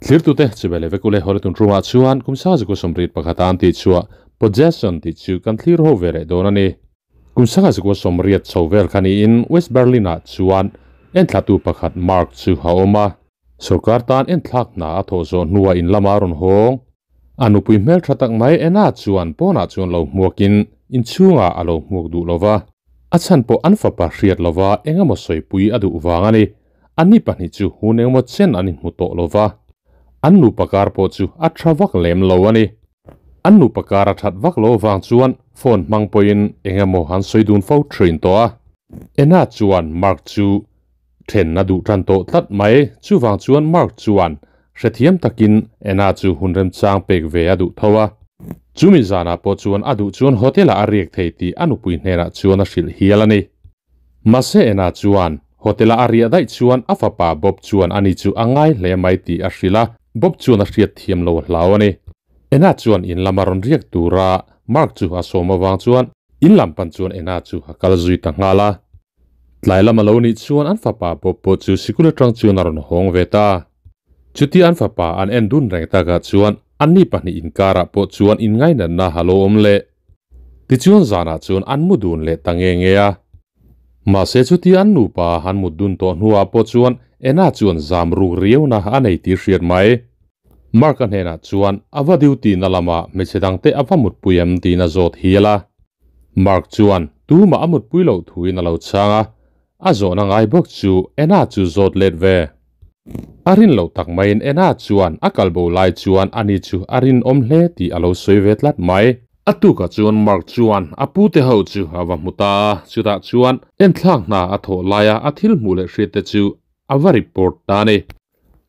Thlirtute chibai leh vek ule hawle tun tumah chuan kum sanga zikua sawmriat pakhat a an tih chhuah Possession tih chu kan thlir ho ve leh dawn a ni. Kum sanga zikua sawmriat chho vel kha niin West Berlin ah chuan enthlatu pakhat Mark chu a awm a. Sorkar tan enthlak hna a thawh zawh hnuah in lama a rawn hawng. A nupui hmeltha tak mai Anna chuan pawnah chuan lo hmuakin inchhungah a lo hmuak duh lo va. A chhan pawh an fapa hriat lova eng emaw sawipui a duh vang a ni. Anni pahnih chu hun engemaw chen an inhmu tawh lo va, an nupa kar pawh chu a tha vak lem lo a ni. An nupa kar a that vak lo avang chuan phone hmang pawhin eng emaw an sawi dun fo thin tawh a. Anna chuan Mark chu then a duh tan tawh tlat mai, chuvang chuan Mark chuan hrethiam takin Anna chu hun remchang pek ve a duh tho a. Chumi zanah pawh chuan a duh chuan hotel-ah a riak thei tih a nupui hnenah chuan a hrilh hial a ni. Mahse Anna chuan Hotel-a a riah daih chuan a fapa Bob chuan ani chu a ngai hle mai tih a hrilh a, Bob chuan a hriat thiam lo a hlau a ni. Anna chuan in lama rawn riak tura Mark chu a sawm avang chuan in lam pan chuan Anna chu a kal zui ta nghal a. Tlai lama lo nih chuan an fapa Bob pawh chu sikul atang chuan a rawn hawng ve ta. Chutia an fapa an en dun reng takah chuan anni pahnih inkarah pawh chuan inngainatna a lo awm leh. Tichuan zanah chuan an mu dun leh ta nge nge a. Mahse chutia an nupa an mut dun tawh hnuah pawh chuan Anna chuan zam ruk riauna a nei tih hriat mai. Mark-a hnenah chuan a va duty na lamah hmeichhe dangte a va mutpui em tiin a zawt hial a. Mark chuan tumah a mutpui loh thuin a lo chhang a, a zawhna ngai bawk chu Anna chu zawt let ve. A rin loh tak maiin Anna chuan a kalbo lai chuan ani chu a rinawm hle tih a lo sawi ve tlat mai. A tukah chuan Mark chuan a pute ho chu a va hmu ta a, chutah chuan enthlak hna a thawh laia a thil hmuh leh hriatte chu a va report ta a ni.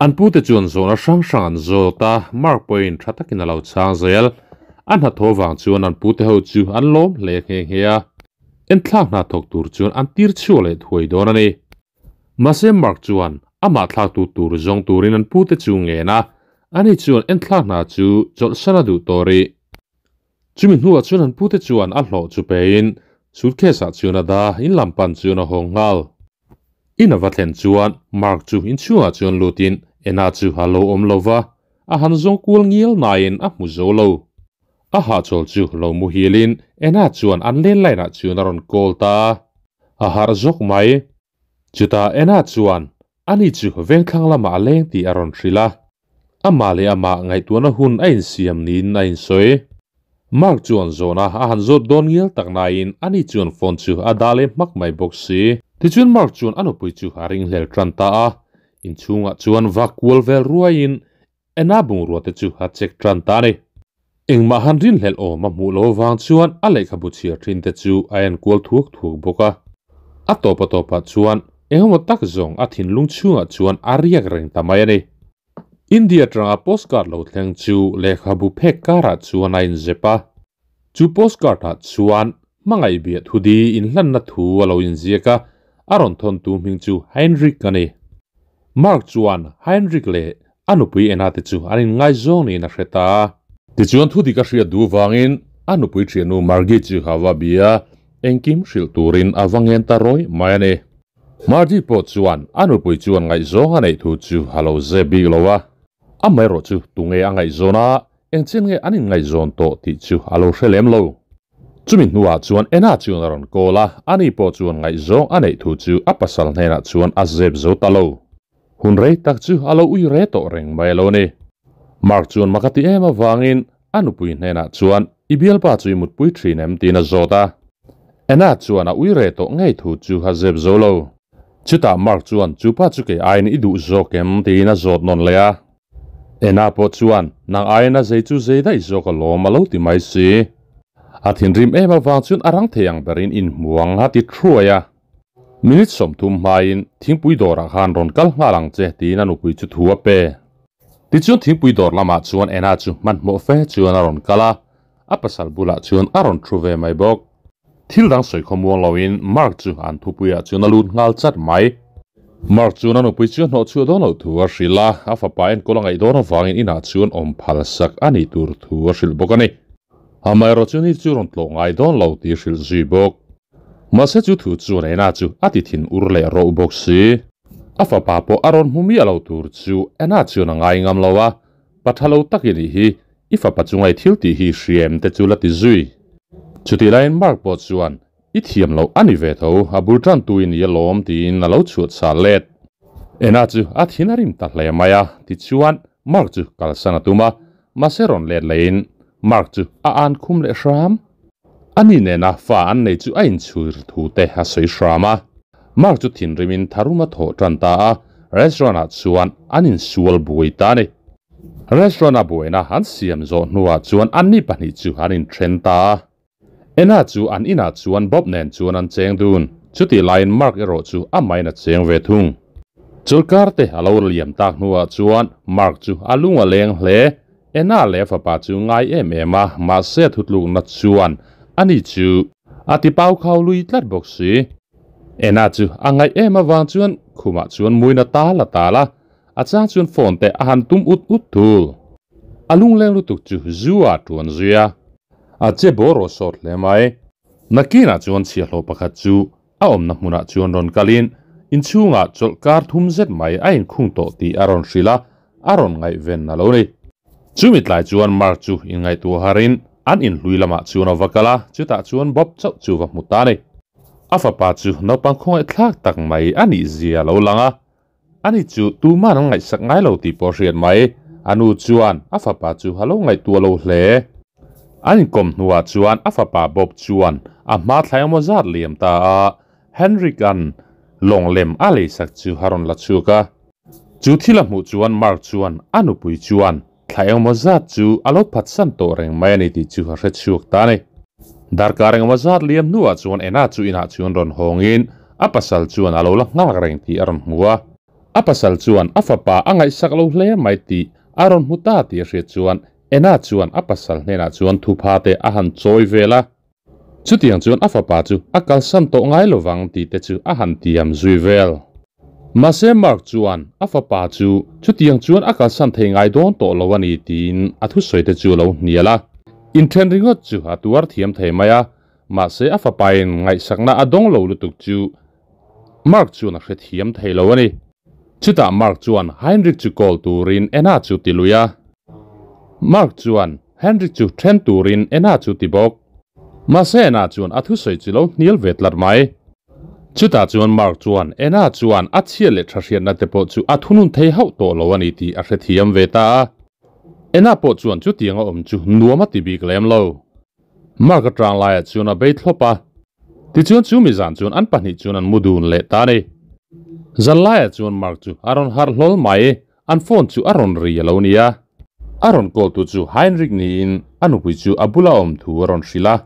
An pute chuan zawhna hrang hrang an zawt a, Mark pawhin tha takin a lo chhang zel. A hnathawh vang chuan an pute ho chu an lawm hle nghe nghe a, enthlak hna thawk tur chuan an tir chhuak leh thuai dawn a ni. Mahse Mark chuan amah thlaktu tur zawng turin an pute chu ngen a, ani chuan enthlak hna chu chawlhsan a duh tawh rih. Chumi hnuah chuan an pute chuan a hlawh chu pein suitcase ah chuan a dah in lam pan chuan a hawng nghal. In a va thlen chuan Mark chu inchhungah chuan lutin Anna chu a lo awm lo va, a han zawng kual ngial nain a hmu zo lo. A hahchawl chu lo muhilin Anna chuan an landline ah chuan a rawn call ta a, a harh zawk mai. Chutah Anna chuan ani chu vengthlang lamah a leng tih a rawn hrilh a, amah leh amah ngaihtuahna hun a insiam niin a insawi. Mark chuan zawhna a han zawt dawn ngial tak nain ani chuan phone chu a dah leh hmak mai bawk si. Tichuan Mark chuan a nupui chu a ringhlel tan ta a, inchhungah chuan va kual vel ruaiin Anna bungrua te chu a check tan ta a ni. Engmah han rinhlelh awm a hmuh lo avang chuan a lehkhabu chhiar thin te chu a en kual thuak thuak bawk a. A tawp a tawpah chuan engemaw tak zawng a thinlung chhungah chuan a riak reng ta mai a ni. India atanga postcard lo thleng chu lehkhabu phek karah chuan a inzep a. Chu postcard ah chuan hmangaih biah thudi inhlanna thu a lo inziak a, a rawn thawntu hming chu Heinrich a ni. Mark chuan Heinrich leh a nupui Anna te chu an inngaizawng niin a hre ta a. Tichuan thudik a hriat duh vangin a nupui thiannu Margie chu a va bia, engkim hrilh turin a va ngen ta rawih mai a ni. Margie pawh chuan a nupui chuan ngaihzawng a neih thu chu a lo zep bik lo a, amaherawhchu tunge a ngaihzawn a, Engchen nge an inngaihzawn tawh tih chu a lo hre lem lo. Chumi hnuah chuan Anna chuan a rawn call a, ani pawh chuan ngaihzawng a neih thu chu a pasal hnenah chuan a zep zo ta lo. Hun rei tak chu a lo ui re tawh reng mai lo ni. Mark chuan mak a ti em avangin a nupui hnenah chuan I bialpa chu i mutpui thin em tiin a zawt a. Anna chuan a ui re tawh ngei thu chu a zep zo lo. Chutah Mark chuan chupa chu kei aiin i duh zawk em tiin a zawt nawn leh a. Ena pawh chuan, Nang aiin a zei chu zei daih zawk alawm a lo ti mai si. A thinrim em avang chuan a rang thei ang berin inhmuang a ti thuai a. Minute 30 hmain thingpui dawrah khan rawn kal nghal ang che tiin a nupui chu thu a pe. Tichuan thingpui dawr lamah chuan Ena chu hmanhmawh fe chuan a rawn kal a, a pasal bulah chuan a rawn thu ve mai bawk. Thil dang sawi khawmuang loin Mark chu an thupuiah chuan a lut nghal chat mai. Mark chuan a nupui chu a hnawh chhuah dawn loh thu a hrilh a, a fapa enkawl a ngaih dawn avangin inah chuan awm phal sak a nih tur thu a hrilh bawk a ni. Amaherawh chu ni chu rawn tlawh ngai dawn lo tih hrilh zui bawk. Mahse chu thu chuan Ena chu a ti thin ur leh rawh bawk si. A fapa pawh a rawn hmu miah lo tur chu Anna chuan a ngai ngam lo a, Pa tha lo tak i nih hi, i fapa chunga i thil tih hi hria em te chu la ti zui. Chutih laiin Mark pawh chuan, I thiam loh a ni ve tho, a bul tan tu i ni alawm tiin a lo chhuah chah let. Anna chu a thin a rim ta hle mai a, tichuan Mark chu kalsan a tum a, mahse rawn let lehin Mark chu a an khum leh hram. Ani nena fa an nei chu a inchhir thu te a sawi hram a. Mark chu thinrimin tharum a thawh tan ta a, restaurant ah chuan an insual buai ta a ni. Restaurant a buaina an siam zawh hnuah chuan anni pahnih chu an inthen ta a. Ena chu an inah chuan Bob nen chuan an cheng dun, chutih laiin Mark erawh chu amahin a cheng ve thung. Chawlhkar te a lo liam tak hnuah chuan Mark chu a lung a leng hle. Ena leh a fapa chu ngai em em a, mahse a thutlukna chuan ani chu a ti pau khau lui tlat bawk si. Ena chu a ngaih em avang chuan khumah chuan muina tal a tal a, a chang chuan phone te a han tum ut ut thul. A lungleng lutuk chu zu ah tuan zui a, a che bawr aw sawt hle mai. Nakinah chuan chhiahhlawh pakhat chu a awmna hmunah chuan rawn kalin inchhungah chawlh kar thum zet mai a inkhung tawh tih a rawn hrilh a, a rawn ngaihven a lo ni. Chumi tlai chuan Mark chu inngaihtuah harin an inhlui lamah chuan a va kal a, chutah chuan Bob chauh chu va hmu ta a ni. A fapa chu naupang khawngaihthlak tak mai a nih zia a lo lang a, ani chu tuman an ngaihsak ngai lo tih pawh a hriat mai. A nu chuan a fapa chu a lo ngaihtuah lo hle. An inkawm hnuah chuan a fapa Bob chuan a hma thlai emaw zat liam ta a, Henrik-a'n lawng lem a leisak chu a rawn la chhuak a. Chu thil a hmuh chuan Mark chuan a nupui chuan thla engemaw zat chu a lo phatsan tawh reng mai a ni tih chu a hre chhuak ta a ni. Darkar engemaw zat liam hnuah chuan Anna chu inah chuan rawn hawngin a pasal chuan a lo la nghak reng tih a rawn hmu a. A pasal chuan a fapa a ngaihsak lo hle mai tih a rawn hmu ta tih a hriat chuan Anna chuan a pasal hnenah chuan thupha te a han chawi vel a. Chutiang chuan a fapa chu a kalsan tawh ngai lovang tih te chu a han tiam zui vel. Mahse Mark chuan a fapa chu chutiang chuan a kalsan thei ngai dawn tawh lo a ni tiin a thusawi te chu a lo hnial a. Inthen ringawt chu a tuar thiam thei mai a, mahse a fapain ngaihsakna a dawng lo lutuk chu Mark chuan a hrethiam thei lo a ni. Chutah Mark chuan Heinrich chu call turin Anna chu ti lui a. Mark chuan Heinrich chu then turin Anna chu ti bawk. Mahse Anna chuan a thusawi chu lo hnial ve tlat mai. Chutah chuan Mark chuan Anna chuan a chhiat leh tha hriatna te pawh chu a thunun thei hauh tawh lo a ni tih a hrethiam ve ta a. Anna pawh chuan chutiang a awm chu nuam a ti bik lem lo. Mark atang laiah chuan a bei thlawp a. Tichuan chu mi zan chuan an pahnih chuan an mu dun leh ta a ni. Zan laiah chuan Mark chu a rawn harh hlawl mai, an phone chu a rawn ri a lo ni a. A rawn call tu chu Heinrich niin a nupui chu a bula awm thu a rawn hrilh a.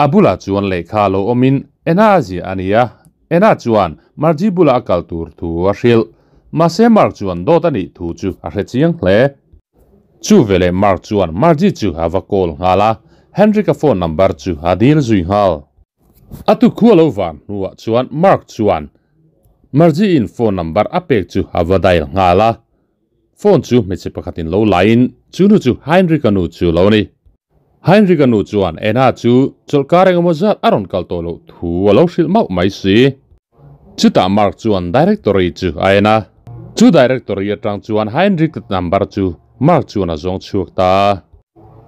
A bulah chuan lehkha lo awmin Anna a ziah a ni a, Anna chuan Margie bula a kal tur thu a hrilh. Mahse Mark chuan dawt a nih thu chu a hre chiang hle. Chu veleh Mark chuan Margie chu a va call nghal a, Henrik-a phone number chu a dil zui nghal. A tukhua lo van hnuah chuan Mark chuan Margie-in phone number a pek chu a va dial nghal a. Phone chu hmeichhe pakhatin lo laiin chu nu chu Heinrich-a nu chu lo ni. Heinrich-a nu chuan Anna chu chawlhkar engemaw zat a rawn kal tawh loh thu a lo hrilh mauh mai si. Chutah Mark chuan directory chu a en a. Chu directory atang chuan Heinrich number chu Mark chuan a zawng chhuak ta a.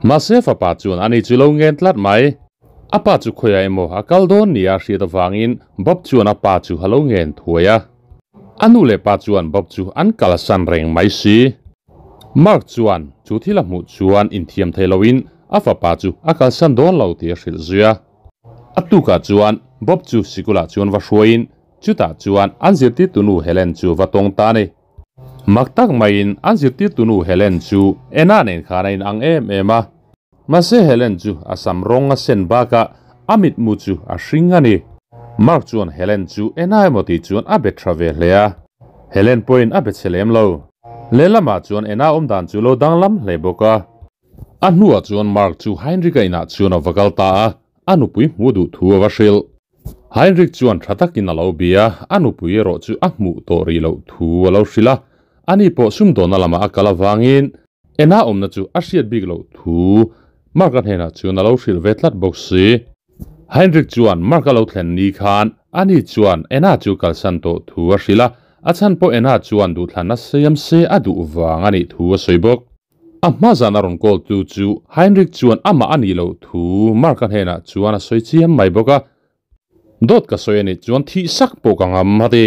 Mahse fapa chuan ani chu lo ngen tlat mai. A pa chu khawiah emaw a kal dawn nia a hriat avangin Bob chuan a pa chu a lo ngen thuai a. A nu leh pa chuan Bob chu an kalsan reng mai si. Mark chuan chu thil a hmuh chuan inthiam thei loin a fapa chu a kalsan dawn lo tih a hrilh zui a. A tukah chuan Bob chu sikulah chuan va hruaiin chutah chuan an zirtirtunu Helen chu va tawng ta a ni. Mak tak maiin an zirtirtunu Helen chu Anna nen khan a inang em em a. Mahse Helen chu a sam rawng a sen bakah a mitmu chu a hring a ni. Mark chuan Helen chu Anna emaw tih chuan a be tha ve hle a. Helen pawhin a be chhe lem lo. Lehlamah chuan Anna awmdan chu lo danglam hle bawk a. A hnuah chuan Mark chu Heinrich-a inah chuan a va kal ta a, a nupui hmuh duh thu a va hrilh. Heinrich chuan tha takin a lo bia, a nupui erawh chu a hmuh tawh rih loh thu a lo hrilh a. Ani pawh sumdawnna lamah a kal avangin Anna awmna chu a hriat bik loh thu Mark-a hnenah chuan a lo hrilh ve tlat bawk si. Heinrich chuan Mark-a lo thlen ni khan ani chuan Anna chu kalsan tawh thu a hrilh a. A chhan pawh Ena chuan duhthlanna siam se a duh vang a nih thu a sawi bawk. A hma zan a rawn call tu chu Heinrich chuan amah a nih loh thu Mark-a hnenah chuan a sawi chiam mai bawk a. Dawt ka sawi a nih chuan thih sak pawh ka ngam a ti.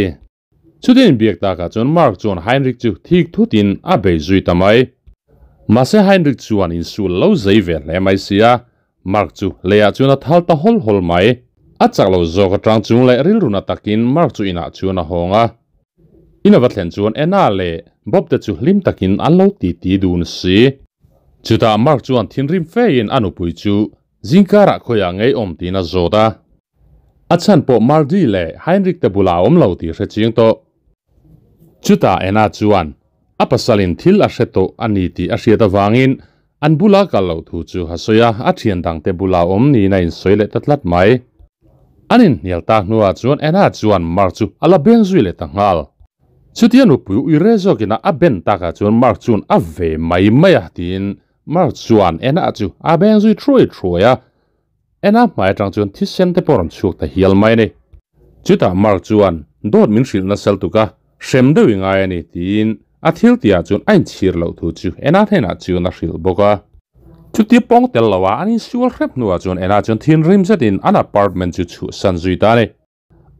Chutin inbiak takah chuan Mark chuan Heinrich chu thik thutin a bei zui ta mai. Mahse Heinrich chuan insul lo zei ve hle mai sia, Mark chu leiah chuan a thal ta hawl hawl mai. A chak lo zawk atang chung leh rilruna takin Mark chu inah chuan a hawng a. In a va thlen chuan Anna leh Bob te chu hlim takin an lo titi dun si. Chutah Mark chuan thinrim fein a nupui chu zingkarah khawiah ngei awm tiin a zawt a. A chhan pawh Margie leh Heinrich te bulah a awm lo tih hre chiang tawh. Chutah Anna chuan a pasalin thil a hre tawh a ni tih a hriat avangin an bula kal loh thu chu a sawi a, a thian dangte bula awm niin a insawi leh ta tlat mai. An inhnial tak hnuah chuan Anna chuan Mark chu a la beng zui leh ta nghal. Chutia nupui uire zawkina a ben takah chuan Mark chuan a ve mai mai a tiin Mark chuan Anna chu a beng zui thuai thuai a. En a hmai atang chuan thisen te pawh rawn chhuak ta hial mai a ni. Chutah Mark chuan dawt min hrilh nasal tuk a, hrem deuh i ngai a ni tiin a thil tihah chuan a inchhir loh thu chu Ena hnenah chuan a hrilh bawk a. Chuti pawng tel loha an insual hrep hnuah chuan Ena chuan thinrim zetin an apartment chu chhuahsan zui ta a ni.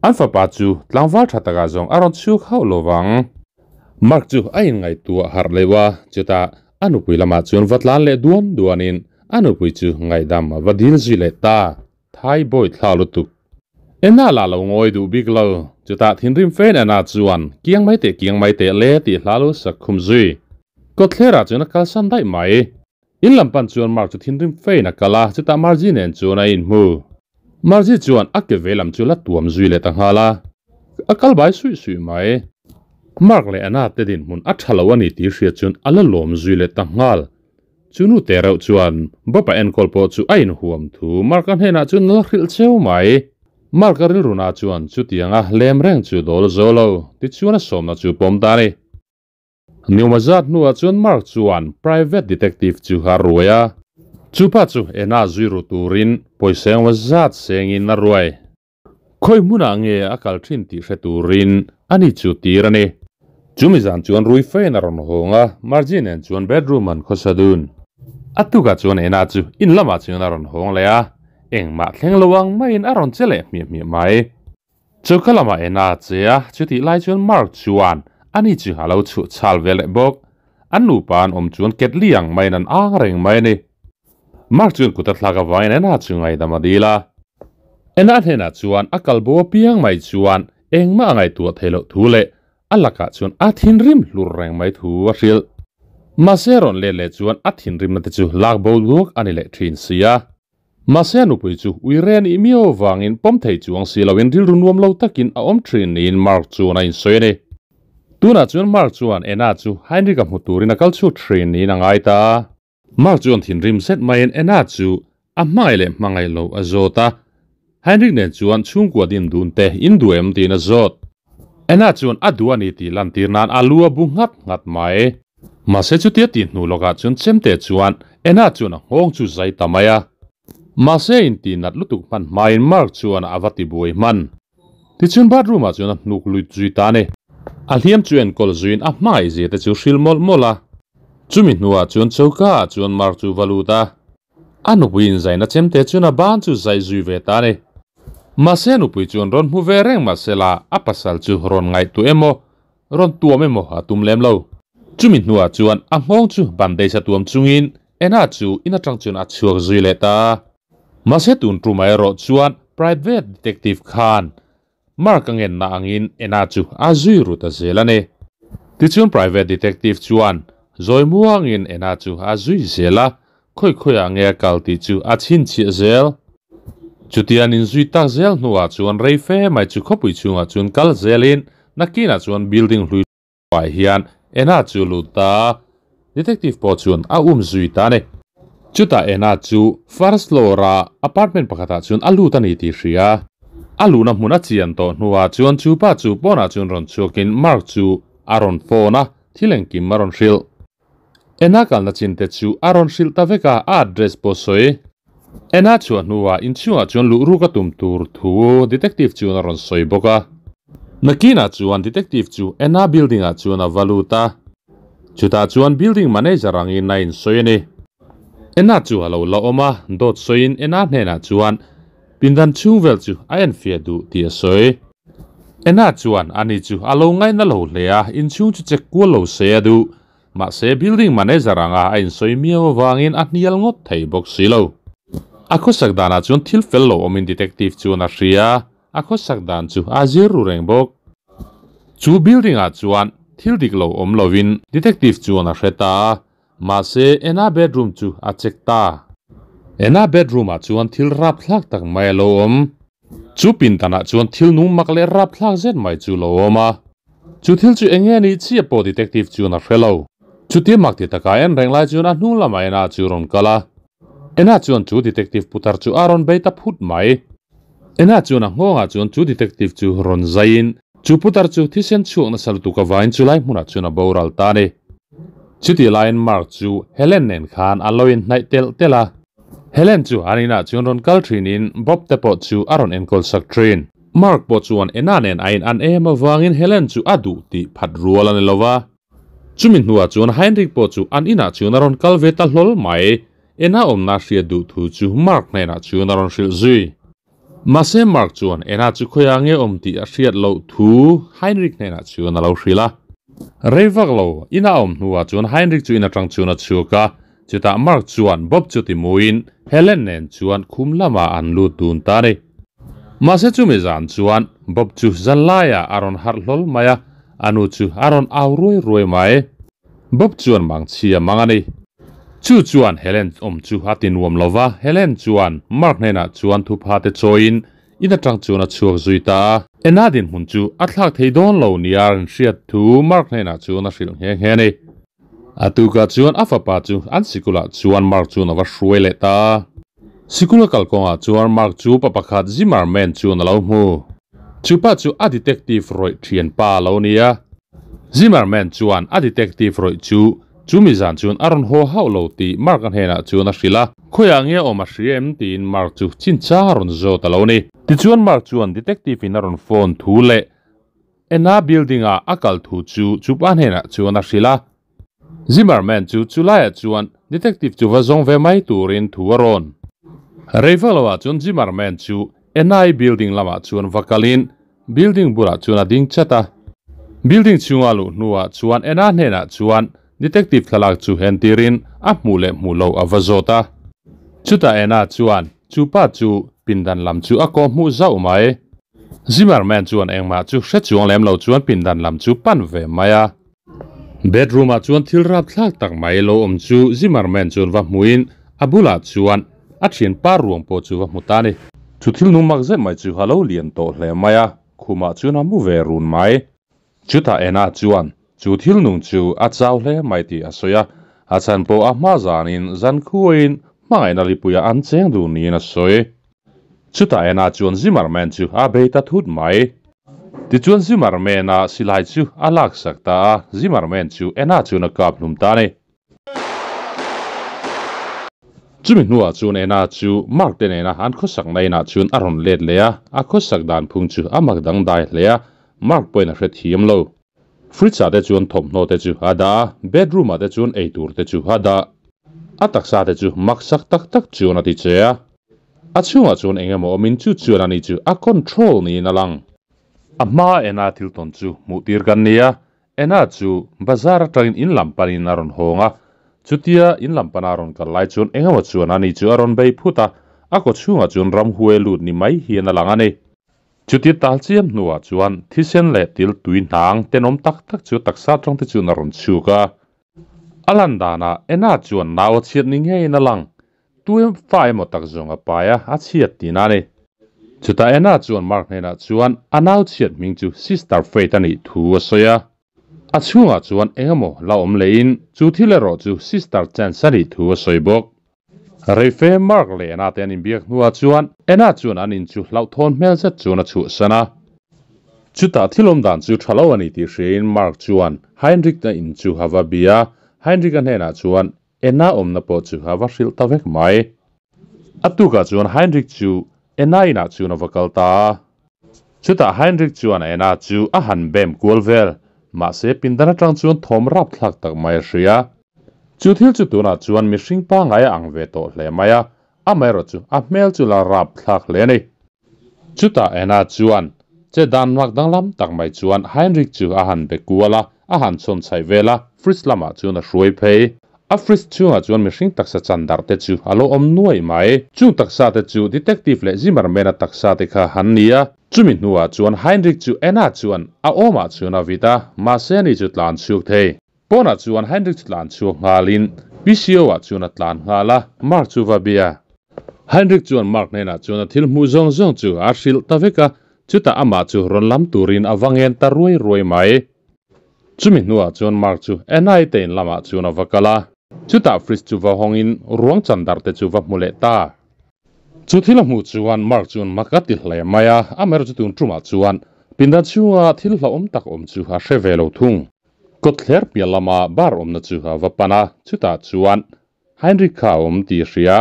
An fapa chu tlangval tha takah zawng a rawn chhuk hauh lo vang. Mark chu a inngaihtuah harh leuh a, chutah a nupui lamah chuan va tlan leh duan duanin a nupui chu ngaihdam a va dil zui leh ta. Thai bawi thla lutuk. Enna lah lo ngawi duh bik lo, chutah thinrim fein Anna chuan kiang mai teh kiang mai teh le tih hla lo sak khum zui. Kawtthlerah chuan a kalsan daih mai. In lam pan chuan Mark chu thinrim fein a kal a, chutah Margie nen chuan a inhmu. Margie chuan a ke vei lam chu la tuam zui leh ta nghal a, a kal bai suih suih mai. Mark leh Anna te dinhmun a tha lo a ni tih hriat chuan a la lawm zui leh ta nghal. Chu nu te reuh chuan Bob-a enkawl pawh chu a inhuam thu Mark-a hnenah chuan a la hrilh cheu mai. Mark-a rilruna chuan chutianga lem reng chu dawl zo lo, tichuan a sawmna chu pawm ta a ni. Niawma zat hnuah chuan Mark chuan private detective chu a ruai a. Chupa chu Anna zui ru turin pawisa engemaw zat sengin a ruai. Khawi hmunah nge a kal thin tih hre turin ani chu tir a ni. Chumi zan chuan rui fein a rawn hawng a, Margie nen chuan bedroom an khawsa dun. A tukah chuan Anna chu in lamah chuan a rawn hawng leh a, engmah thleng lo ang maiin a rawn che leh hmiah hmiah mai. Choka lamah en a che a, chutih lai chuan Mark chuan ani chu a lo chhuh chhal ve leh bawk. An nupa an awm chuan ketli ang maiin an ang reng mai a ni. Mark chuan kut a thlak avangin Anna chu ngaidam a dil a. Anna hnenah chuan a kal bo apiang mai chuan engmah a ngaihtuah theih loh thu leh a lakah chuan a thinrim hlur reng mai thu a hrilh. Mahse rawn let leh chuan a thinrimna te chu lak bo luak a ni leh thin si a. Mahse a nupui chu uire a nih miau avangin pawm thei chuang si loin rilru nuam lo takin a awm thin niin Mark chuan a insawi a ni. Tunah chuan Mark chuan Anna chu Heinrich-a hmu turin a kal chhut thin niin a ngai ta. Mark chuan thinrim zet maiin Anna chu a hmangaih leh hmangaih loh a zawt a. Heinrich nen chuan chhungkua din dun te in duh em tiin a zawt. Anna chuan a duh a ni tih lantir nan a lu a bu nghat nghat mai. Mahse chutia tih hnu lawkah chuan chemte chuan Anna chuan a nghawng chu zai ta mai a. Mahse intih nat lutuk hman hmain Mark chuan a va ti buai hman. Tichuan bathroom ah chuan a hnuk lut zui ta a ni. A hliam chu enkawl zuiin a hmangaih zia te chu hrilh mawlh mawlh a. Chumi hnuah chuan choka ah chuan Mark chu va lut a. A nupui inzaina chemte chuan a ban chu zai zui ve ta a ni. Mahse a nupui chuan rawn hmu ve reng mahsela a pasal chu rawn ngaihtuah emaw, rawn tuam emaw a tum lem lo. Chumi hnuah chuan a nghawng chu bandage a tuam chungin Anna chu in atang chuan a chhuak zui leh ta. Mahse tun tumah erawh chuan private detective khan Mark a ngenna angin Anna chu a zui ru ta zel a ni. Tichuan private detective chuan zawi muangin Anna chu a zui zel a, khawi khawiah nge a kal tih chu a chhinchhiah zel. Chutian inzui tak zel hnuah chuan rei fe mai chu khawpui chhungah chuan kal zelin nakinah chuan building hlui ah hian Anna chu lut ta. Detective pawh chuan a um zui ta a ni. Chutah Anna chu first floor a apartment pakhatah chuan a lut a ni tih hria. A luhna hmun a chian tawh hnuah chuan chu pa chu pawnah chuan rawn chhuakin Mark chu a rawn phone a, thil engkim a rawn hrilh. Anna kalna chin te chu a rawn hrilh ta vek a, a address pawh sawi. Anna chhuah hnuah inchhungah chuan luh ruk a tum tur thu detective chuan a rawn sawi bawk a. Nakinah chuan detective chu Anna building ah chuan a va lut a, chutah chuan building manager angin a insawi a ni. Anna chu a lo la awm a, dawt sawiin Anna hnenah chuan pindan chhung vel chu a enfiah duh tih a sawi. Anna chuan ani chu a lo ngaihna lo hle a, inchhung chu check kual lo se a duh. Mahse building manager anga a insawi miau avangin a hnial ngawt thei bawk si lo. A khawsak danah chuan thil fel lo awmin detective chuan a hria. A khawsak dan chu a zir ru reng bawk. Chu building ah chuan thil dik lo awm lovin detective chuan a hre ta a, mahse Anna bedroom chu a check ta. Anna bedroom ah chuan thil rapthlak tak mai a lo awm. Chu pindan ah chuan thil nung mak leh rapthlak zet mai chu lo awm a. Chu thil chu eng nge nih chiah pawh detective chuan a hre lo. Chutia mak ti taka en reng lai chuan a hnung lamah Anna chu rawn kal a. Anna chuan chu detective putar chu a rawn bei ta phut mai. Ena chuan a nghawngah chuan chu detective chu rawn zaiin chu putar chu thisen chhuak nasa lutuk avain chulai hmunah chuan a boral ta a ni. Chutih laiin Mark chu Helen nen khan a lo inhnaih telh telh a. Helen chu an inah chuan rawn kal thinin Bob te pawh chu a rawn enkawl sak thin. Mark pawh chuan Ena nen a in an em avangin Helen chu a duh tih phat rual a ni lo va. Chumi hnuah chuan Heinrich pawh chu an inah chuan a rawn kal ve ta hlawl mai. Ena awmna hriat duh thu chu Mark hnenah chuan a rawn hrilh zui. Mahse Mark chuan Ena chu khawiah nge awm tih a hriat loh thu Heinrich hnenah chuan a lo hrilh a. Rei vak lo, ina awm hnuah chuan Heinrich chu in atang chuan a chhuak a, chutah Mark chuan Bob chu timuin Helen nen chuan khum lamah an lut dun ta a ni. Mahse chumi zan chuan Bob chu zan laiah a rawn harh hlawl mai a, a nu chu a rawn au ruai ruai mai. Bob chuan mangchhi a mang a ni. Chu chuan Helen awm chu a ti nuam lo va, Helen chuan Mark hnenah chuan thupha te chawiin in atang chuan a chhuak zui ta a. Ena dinhmun chu a thlak thei dawn lo nia an hriat thu Mark hnenah chuan a hrilh nghe nghe a ni. A tukah chuan a fapa chu an sikulah chuan Mark chuan a va hruai leh ta a. Sikul a kalkawngah chuan Mark chu pa pakhat Zimmerman chuan a lo hmu. Chu pa chu a detective rawih thianpa a lo ni a. Zimmerman chuan a detective rawih chu chumi zan chuan a rawn haw hauh lo tih Mark-a hnenah chuan a hrilh a. Khawiah nge awm a hria em tiin Mark chu chinchang a rawn zawt a lo ni. Tichuan Mark chuan detective in a rawn phone thu leh Anna building ah a kal thu chu chupa hnenah chuan a hrilh a. Zimmerman chu chulaiah chuan detective chu va zawng ve mai turin thu a rawn. Rei vak loah chuan Zimmerman chu NI building lamah chuan va kalin building bulah chuan a ding chat a. Building chhunga luh hnuah chuan NA hnenah chuan detective thlalak chu hentirin a hmuh leh hmuh loh a va zawt a. Chutah NA chuan chu pa chu pindan lam chu a kawh hmuh zauh mai. Zimmerman chuan engmah chu hre chuang lem lo chuan pindan lam chu pan ve mai a. Bedroom ah chuan thil rapthlak tak mai lo awm chu Zimmerman chuan va hmuin a bulah chuan a thianpa ruang pawh chu va hmu ta a ni. Chu thil nung mak zet mai chu a lo lian tawh hle mai a, khumah chuan a mu ve run mai. Chutah Anna chuan chu thil nung chu a chau hle mai tih a sawi a, a chhan pawh a hma zanin zan khuain hmangaihna lipuiah an cheng dun niin a sawi. Chutah Anna chuan Zimmerman chu a bei ta thut mai. Tichuan Zimmerman-a silai chu a laksak ta a, Zimmerman chu Anna chuan a kap hlum ta a ni. Chumi hnuah chuan Anna chu Mark te nena an khawsakna inah chuan a rawn let leh a, a khawsak dan phung chu a mak dangdai hle a, Mark pawhin a hrethiam lo. Fridge-ah te chuan thawmhnaw te chu a dah a, bedroom-ah te chuan eitur te chu a dah. A taksa te chu maksak tak tak chuan a ti che a. A chhungah chuan eng emaw awmin chu chuan ani chu a control niin a lang. A hma Ena thil tawn chu hmuh tir kan ni a, Ena chu bazar atangin in lam panin a rawn hawng a, chutia in lam pana a rawn kal lai chuan eng emaw chuan ani chu a rawn bei phut a, a kaw chhungah chuan ramhuai lut ni mai hian a lang a ni. Chuti tal chiam hnuah chuan thisen leh til tui hnang tenawm tak tak chu taksa atang te chuan a rawn chhuk a. A lan danah Ena chuan nau a chhiat ni ngeiin a lang. Tu fa emaw tak zawng a pai a, a chhiat tihna a ni. Chutah Ena chuan Mark hnenah chuan a nau chhiat hming chu Sister Faith a nih thu a sawi a. A chhungah chuan eng emaw la awm lehin chu thil erawh chu Sister Chance a nih thu a sawi bawk. Reife Mark leh Ena te an inbiak hnuah chuan Ena chuan an in chu hlauhthawn hmel zet chuan a chhuahsan a. Chutah thil awm dan chu tha lo a ni tih hriain Mark chuan Heinrich-a in chu a va bia a, Heinrich-a hnenah chuan Ena awmna pawh chu a va hrilh ta vek mai. A tukah chuan Heinrich chu Ena inah chuan a va kal ta a. Chutah Heinrich chuan Anna chu a han bem kual vel. Mahse pindan atang chuan thawm rapthlak tak mai a hria. Chu thil chu tunah chuan mihring pangngai a ang ve tawh hle mai a, amaherawhchu a hmel chu la rapthlak hle a ni. Chutah Anna chuan che dan mak danglam tak mai chuan Heinrich chu a han be kual a, a han chhawn chhaih vel a, fridge lamah chuan a hruai phei. A fridge chhungah chuan mihring taksa chan darh te chu a lo awm nuaih mai. Chung taksa te chu Detective leh Zimmerman-a taksa te kha han ni a. Chumi hnuah chuan Heinrich chu Anna chuan a awmah chuan a vit a, mahse ani chu tlan chhuak thei. Pawnah chuan Heinrich chu tlan chhuak nghalin PCO ah chuan a tlan nghal a, Mark chu va bia. Heinrich chuan Mark hnenah chuan a thil hmuh zawng zawng chu a hrilh ta vek a, chutah amah chu rawn lam turin a va ngen ta ruai ruai mai. Chumi hnuah chuan Mark chu Anna-i te in lamah chuan a va kal a, chutah fridge chu va hawngin ruang chandar te chu va hmu leh ta. Chu thil a hmuh chuan Mark chuan mak a ti hle mai a, amaherawhchu tun tumah chuan pindan chhunga thil hlauhawm tak awm chu a hre ve lo thung. Kawtthler piah lama bar awmna chu a va pan a, chutah chuan Heinrich kha a awm tih a hria.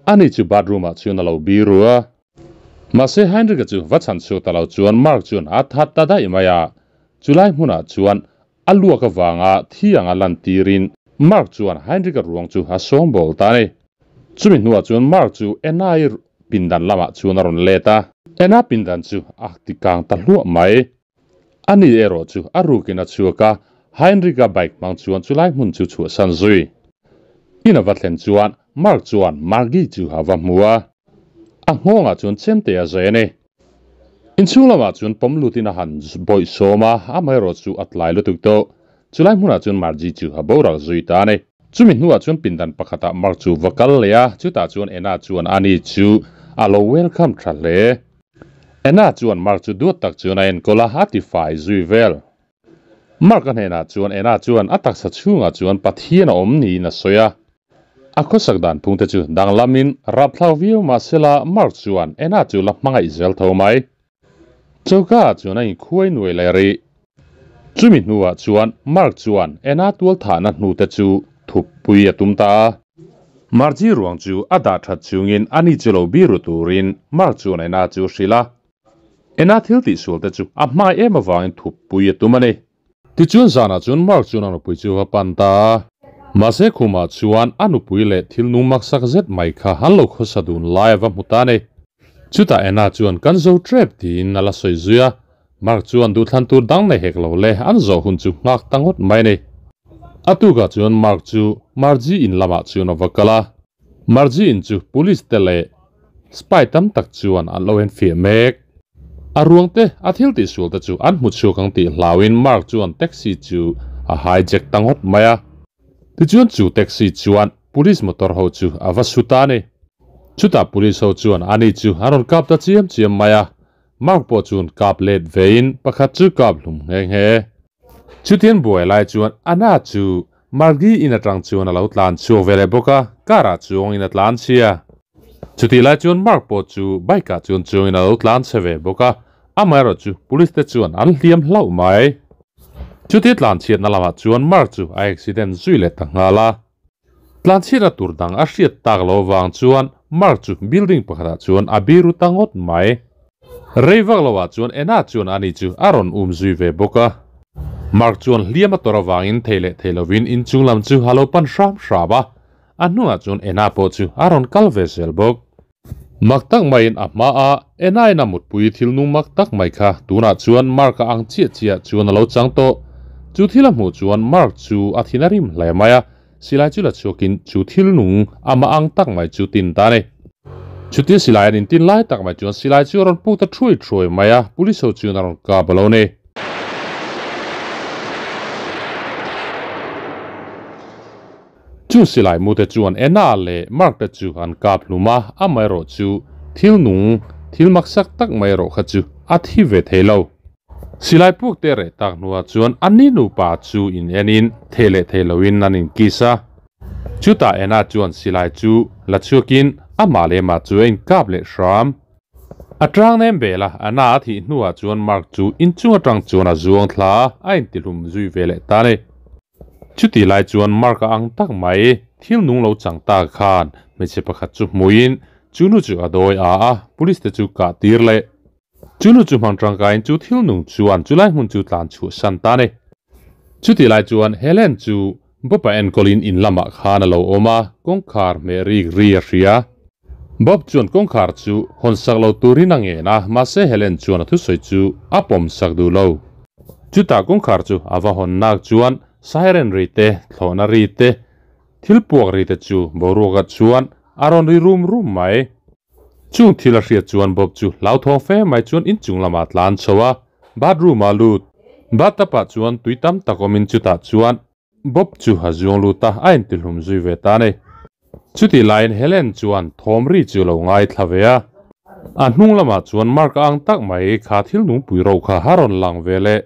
Ani chu bathroom ah chuan a lo biru a. Mahse Heinrich-a chu va chhan chhuak ta lo chuan Mark chuan a that ta daih mai a. Chulai hmunah chuan a luak avanga thi anga lantirin Mark chuan Heinrich-a ruang chu a sawngbawl ta a ni. Chumi hnuah chuan Mark chu Anna-i pindan lamah chuan a rawn let a. Anna pindan chu a tikang ta hluah mai. Ani erawh chu a rukin a chhuak a, Heinrich-a bike hmang chuan chulai hmun chu chhuahsan zui. In a va thlen chuan Mark chuan Margie chu a va hmu a, a nghawngah chuan chemte a zai a ni. Inchhung lamah chuan pawm lutin a han bawih sawm a, amaherawh chu a tlai lutuk tawh. Chulai hmunah chuan Margie chu a boral zui ta a ni. Chumi hnuah chuan pindan pakhatah Mark chu va kal leh a, chutah chuan Anna chuan ani chu a lo welcome tha hle. Anna chuan Mark chu duat tak chuan a enkawl a, a ti fai zui vel. Mark-a hnenah chuan Anna chuan a taksa chhungah chuan Pathian a awm niin a sawi a. A khawsak dan phungte chu danglamin rapthlau viau mah sela Mark chuan Anna chu la hmangaih zel tho mai. Choka-ah chuan a inkhuai nuai leh rih. Chumi hnuah chuan Mark chuan Anna tualthahna hnute chu thup pui a tum ta a. Margie ruang chu a dah that chungin ani chu lo biru turin Mark chuan Anna chu a hrilh a. Anna thil tihsual te chu a hmai em avangin thup pui a tum a ni. Tichuan zanah chuan Mark chuan a nupui chu a pan ta a. Mahse khumah chuan a nupui leh thil nung maksak zet mai kha an lo khawsa dun lai a va hmu ta a ni. Chutah Anna chuan kan zo trep tiin a la sawi zui a. Mark chuan duhthlan tur dang nei hek lo le, an zawh hun chu nghak ta ngawt mai a ni. A tukah chuan Mark chu Margie in lamah chuan a va kal a. Margie in chu police te leh spy tam tak chuan an lo enfiah mek. A ruang te, a thil tihsual te chu an hmu chhuak ang tih hlauin Mark chuan taxi chu a hijack ta ngawt mai a. Tichuan chu taxi chuan police motor ho chu a va su ta a ni. Chutah police ho chuan ani chu an rawn kap ta chiam chiam mai a. Mark pawh chuan kap let vein pakhat chu kap hlum nghe nghe. Chutiang buai lai chuan Anna chu Margie in atang chuan a lo tlan chhuak ve leh bawk a, car ah chuangin a tlan chhia. Chutih lai chuan Mark pawh chu bike ah chuan chuangin a lo tlan chhe ve bawk a, amaherawh chu police te chuan an hliam hlauh mai. Chuti tlan chhiatna lamah chuan Mark chu a accident zui leh ta nghal a. Tlanchhiatna tur dang a hriat tak lo vang chuan Mark chu building pakhatah chuan a biru ta ngawt mai. Rei vak loah chuan Anna chuan ani chu a rawn um zui ve bawk a. Mark chuan hliam a tawrh avangin thei leh thei lovin inchung lam chu a lo pan hram hram a, a hnungah chuan Anna pawh chu a rawn kal ve zel bawk. Mak tak maiin a hma a, Anna-in a mutpui thil nung mak tak mai kha tunah chuan Mark-a ang chiah chiah chuan a lo chang tawh. Chu thil a hmuh chuan Mark chu a thin a rim hle mai a, silai chu la chhuakin chu thil nung amah ang tak mai chu tin ta a ni. Chutia silai an intin lai tak mai chuan silai chu a rawn puk ta thuai thuai mai a, police ho chuan a rawn kap a lo ni. Chu silai mute chuan Anna leh Mark te chu an kap hlum a, amaherawh chu thil nung, thil maksak tak mai erawh kha chu a thi ve thei lo. Silai puk te reh tak hnuah chuan a ni nupa chu in enin thei leh thei loin an inkiss a. Chutah Anna chuan silai chu la chhuakin amah leh amah chu a inkap leh hram. A tang nem bel a, Anna a thih hnuah chuan Mark chu inchung atang chuan a zuang thla a, a intihlum zui ve leh ta a ni. Chuti lai chuan Mark-a ang tak mai, thil nung lo chang ta khan hmeichhe pakhat chu hmuin chu nu chu a dawi a a, police te chu kah tir leh. Chu nu chu hmang tangkaiin chu thil nung chuan chulai hmun chu tlan chhuah san ta a ni. Chutih lai chuan Helen chu Bob a enkawlin in lamah khan a lo awm a, kawngkhar hmeh rik ri a hria. Bob chuan kawngkhar chu hawn sak lo turin a ngen a, mahse Helen chuan a thusawi chu a pawm sak duh lo. Chutah kawngkhar chu a va hawn nak chuan siren ri te, thlawhna ri te, thil puak ri te chu boruakah chuan a rawn ri rum rum mai. Chung thil a hriat chuan Bob chu hlauthawng fe mai chuan inchung lamah a tlan chho a, bathroom ah a lut. Bathtub ah chuan tui tam tak awmin chutah chuan Bob chu a zuang lut a, a intihlum zui ve ta a ni. Chutih laiin Helen chuan thawm ri chu lo ngaithla ve a. A hnung lamah chuan Mark a ang tak mai kha thil nungpui ro kha a rawn lang ve leh.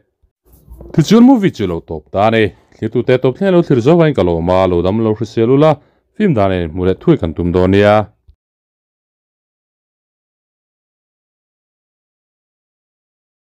Tichuan movie chu lo tawp ta a ni. Thlirtute tawp thleng lo thlir zo vain ka lawm a, lo dam lo hrisel ula, film dan en hmuh leh thuai kan tum dawn nia.